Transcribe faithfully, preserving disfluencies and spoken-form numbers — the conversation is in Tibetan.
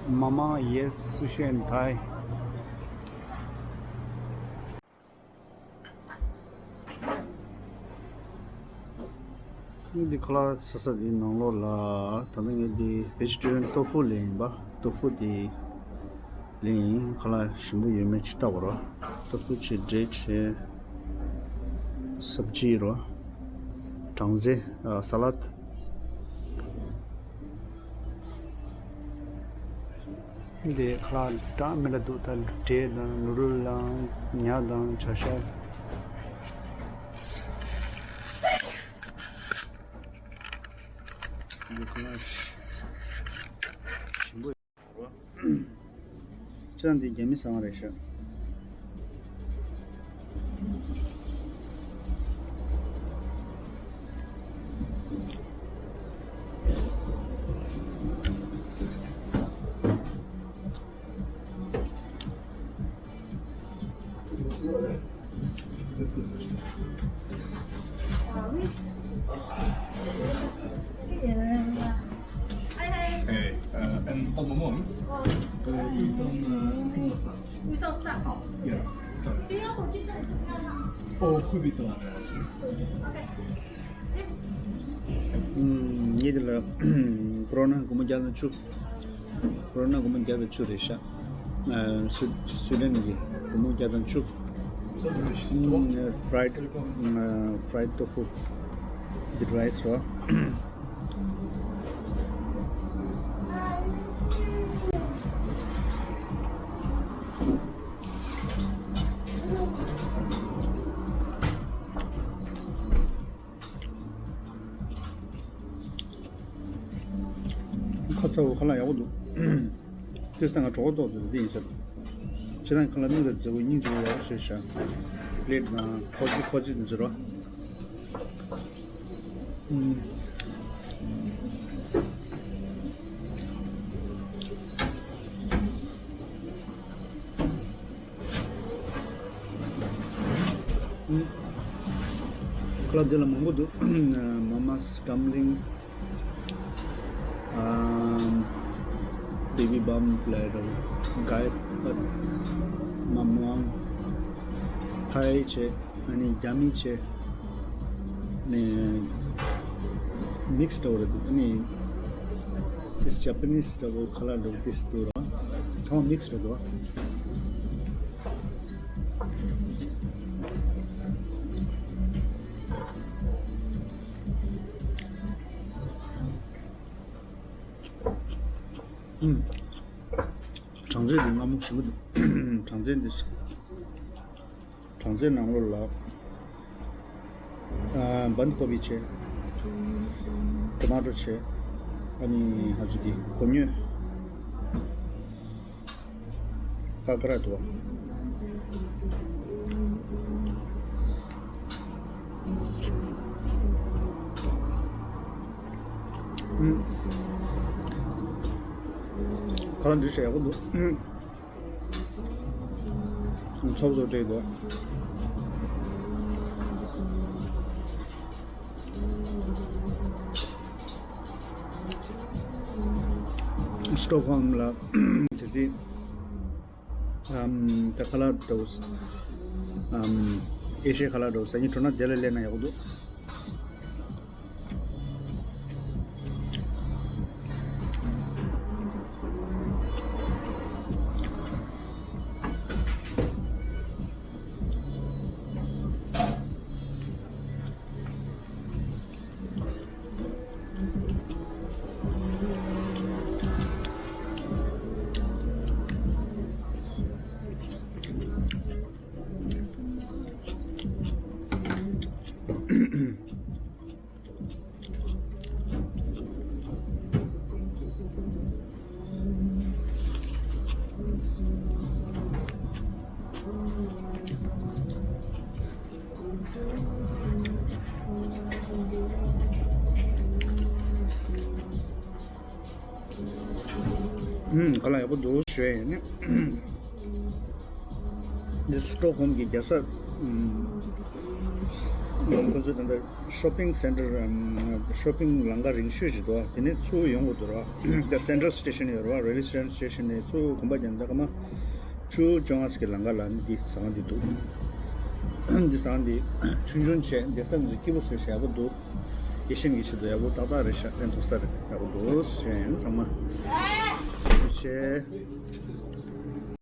Mama, yes, sushi and Thai. ངས་འདི་ཁ་ལག་ཟ་ས་འདི་ནང་ལོགས་ལ་ད་ལྟ་ངས་འདི་vegetarian tofu ལེན་ཡིན་པ། tofu འདི་ལེན་ཡིན། ཁ་ལག་ཞིམ་པོ་ཡོད་མེད་ཅིག་ལྟ་དགོས་ར། tofu བྱས། འབྲས་བྱས། སབ་ཇི་ར། སྦྲང་རྩི། ཨ། salad། འདི་ཁ་ལག་གྲངས་མེད་ལ་འདུག་ད་འབྲས་དང་ནུ་རུ་དང་ཉ་དང་བྱ་ཤ། འདི་ཁ་ལག་ཞིམ་པོ་ཡོད་ར། ཅང་འདི་རྒྱ་མི་ཟ་བ་རེད་ཤག Hey, uh, and on the morning, uh, you can, uh, sing us now. Yeah. Oh, could be done. ངས་འདི་ལ་ཀོ་རོ་ན་སྒོར་མོ་བརྒྱ་དང་བཅུ། ཀོ་རོ་ན་སྒོར་མོ་བརྒྱ་དང་བཅུ་རེད་ཤག་ཨ། སུ་སུའི་ཌེན་གྱི་སྒོར་མོ་བརྒྱ་དང་བཅུ། So, fried, uh, fried tofu with rice ར། ཁ་ཚ་བོ་ཁ་ལག་ཡག་པོ་འདུག་ཏོག་ཙམ་ང་གྲོད་ཁོག་ལྟོགས་འདུག་འདི་ཡིན་ཟེར། ཁྱེད་རང་ཁ་ལག་སྣུམ་དང་རྫི་བོ་སྙིང་རྗེ་བོ་ཡག་པོ་བཟོས་ཤག་པླེ་ཊི་དང་ཁོ་ཚི་ཁོ་ཚི་འདི་ཚོ་ར། ཨུམ། ཁ་ལག་འདི་ལ་མང་པོ་འདུག Mama's dumpling, um, bibimbap platter, gai pat, mamwang, Thai བྱས། ཨ་ནི་རྒྱ་མི་བྱས། ནས་མིག་སི་འདྲ་བོ་རེད་འདུག་ཨ་ནི་ཏིས་ཇ་པ་ནིས་འདྲ་བོ་ཁ་ལག་འདྲ་བོ་ཏིས་འདུག་ར། ཚང་མ་མིག་སི་རེད་འདུག་ཨུམ། སྦྲང་རྩི་འདི་མངར་མོ་ཞིམ་པོ་འདུག་སྦྲང་རྩི་འདི། སྦྲང་རྩི་ནང་ལོགས་ལ། ཨ། སྦན་ཀོ་བི་བྱས། ཊོ་མ་ཊོ་བྱས། ཨ་ནི་ང་ཚོ་གི་སྒོར་མོ། ཀ་ཀ་ར་དོ། ཨུམ། ཁ་ལག་འདི་ཞེ་ཡག་པོ་འདུག་ཚོགས་གཙོ་སྤྲད་འདུག་སི་ཊོག་ཧོམ་ལ་དེ་ཚེ། ཨམ། ད་ཁ་ལག་འདྲ་བོ། ཨམ། ཨེ་ཤི་ཡའི་ཁ་ལག་འདྲ་བོ་ཟ་སྙིང་བྲོ་ན་དེ་ལ་སླེབས་ན་ཡག་པོ་འདུག་ཨུམ། ཁ་ལག་ཡག་པོ་འདུག་ཞུ་ཡ་ཡིན། འདི་སི་ཊོག་ཧོམ་གྱི་རྒྱལ་ས། ཨུམ། ཁོ་ཚོ་ད་ལྟ་ཤོ་པིང་སེན་ཊར་ཨམ། ཤོ་པིང་ལམ་ཁ་རིང་ཤོས་ཅིག་འདུག་དེ་ནས་ཚུར་ཡོང་དགོས་འདུག་ར། ད་སེན་ཊྲལ་སི་ཊེ་ཤན་ཡོད་ར་བ། རེལ་ཝེ་སི་ཊེ་ཤན་ནས་ཚུར་གོམ་པ་རྒྱབ་ན་ད་སྐར་མ་བཅུ་བཅོ་ལྔ་ཙམ་གྱི་ལམ་ཁ་ལ་འདི་ཟངས་འདི་འདུག་འདི་ཟངས་འདི་ཆུང་ཆུང་བྱས་འདི་ས་མི་ཚོ་སྐྱིད་པོ་བཟོས་ཤག་ཡག་པོ་འདུག་དགེ་བཤེས་ཀྱི་ཆེད་དུ་ཡག་པོ་ཏག་ཏག་རེད་ཤག་ཕན་ཐོགས་ས་རེད། ཡག་པོ་འདུག་ཞུ་ཡིན་ཚང་མ། ཐུགས་རྗེ་ཆེ།